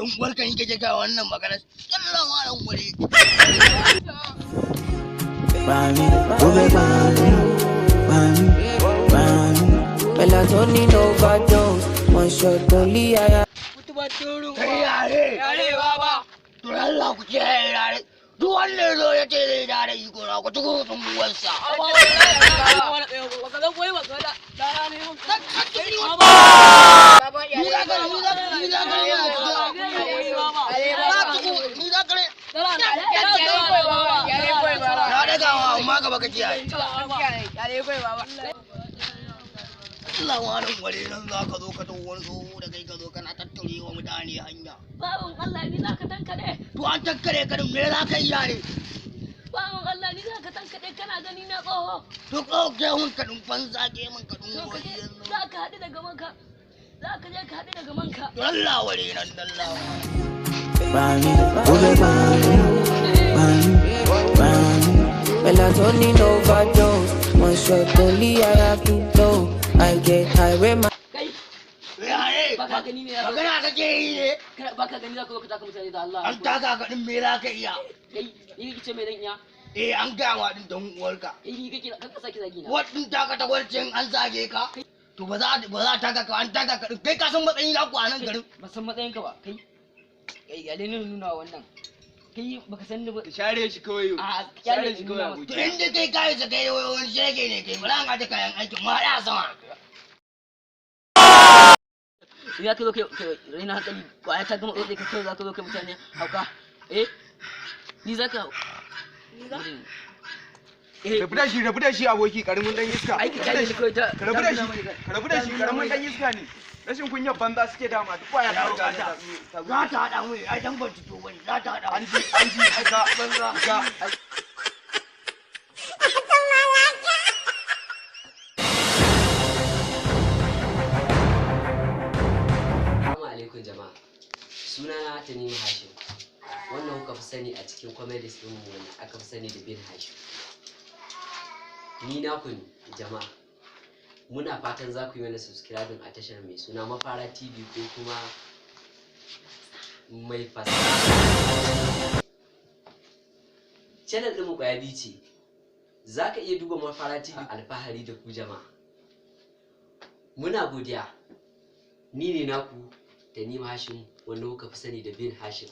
Dan uwarka ni kake ga wannan magana. Allah malam wuri. Pa mí, ó fẹ́ pa mí, pa mí, pa mí. Melatonin overdose, one shot only I Kai yare. Yare baba. To Allah ku ce yare. Duk wanda ya zo ya ce zai dare iko na ku tuku sun uwarsa. Ni za ka ni za ni za ka ni za ka na daga wa amma gaba ka kiyaye. Allah wani wani nan za ka zo ka tawo wani tsoho da kai ka zo kana tattare wa mutane hanya. Bawan Allah ni za ka tankaɗe. To an tattare ka din me za ka yi yare? Bawan Allah ni za ka tankaɗe kana gani na tsoho. To ko ke mun ka dun fansa ke mun ka dun To ka wani je yanzu. za ka haɗu da gamanka. Za ka je ka haɗu da gamanka. To Allah wani nan Allah. Pa mí, ó fẹ́ pa mí, pa mí, pa mí. Melatonin overdose, one shot only I have to go. I get high when my Kai Yare. baka gani ne ya zo. Magana kake yi ne. Baka gani za ka zo ka taka mutane da Allah. An taka ka din me za ka iya? Kai ni kike ce mai dan iya. Eh an gaya wa din dan uwarka. Kai ni kake kan ka sake zagi na. Wadin taka ta gwalcin an zage ka. To ba za a taka ka an taka ka din. Kai ka san matsayin na ku a nan garin. Ba san matsayin ka ba kai. Kai ya ne nuna wannan. Kai baka san ni ba. Share shi kawai. A Share shi kawai aboki. To inda kai ka isa kai wani shege ne kai bari an aje kayan aikin ma haɗa sama. Ni za ka zo kai raina hankali kwaya ta gama tsotse ka kai za ka zo kai mutane hauka. Eh ni za ka eh Rabu da shi, rabu da shi aboki, karamin dan iska. Ai, ka kyale shi kawai ta- Ka rabu da shi, ta nuna mana ka rabu da shi, karamin dan iska ne. Rashin kunyar banza suke dama, duk kwaya ta riga ta ta zo. Za ta haɗa mu ne, ai dan ban fito bane, za ta haɗa mu. An ji, aka banza, aka. Assalamu alaikum jama'a. Sunana Tanimu Hashim. Wannan kuka fi sani a cikin comedies ɗin mu wanda aka fi sani da Bin Hashim. Ni naku ne jama'a. Muna fatan za ku yi mana subscribing a tashar mai suna Mafara TV ko kuma mai fasaha. Channel ɗinmu ƙwaya biyu ce. Za ka iya duba Mafara TV alfahari da ku jama'a. Muna godiya. Ni ne naku Tanimu Hashim wanda kuka fi sani da Bin Hashim.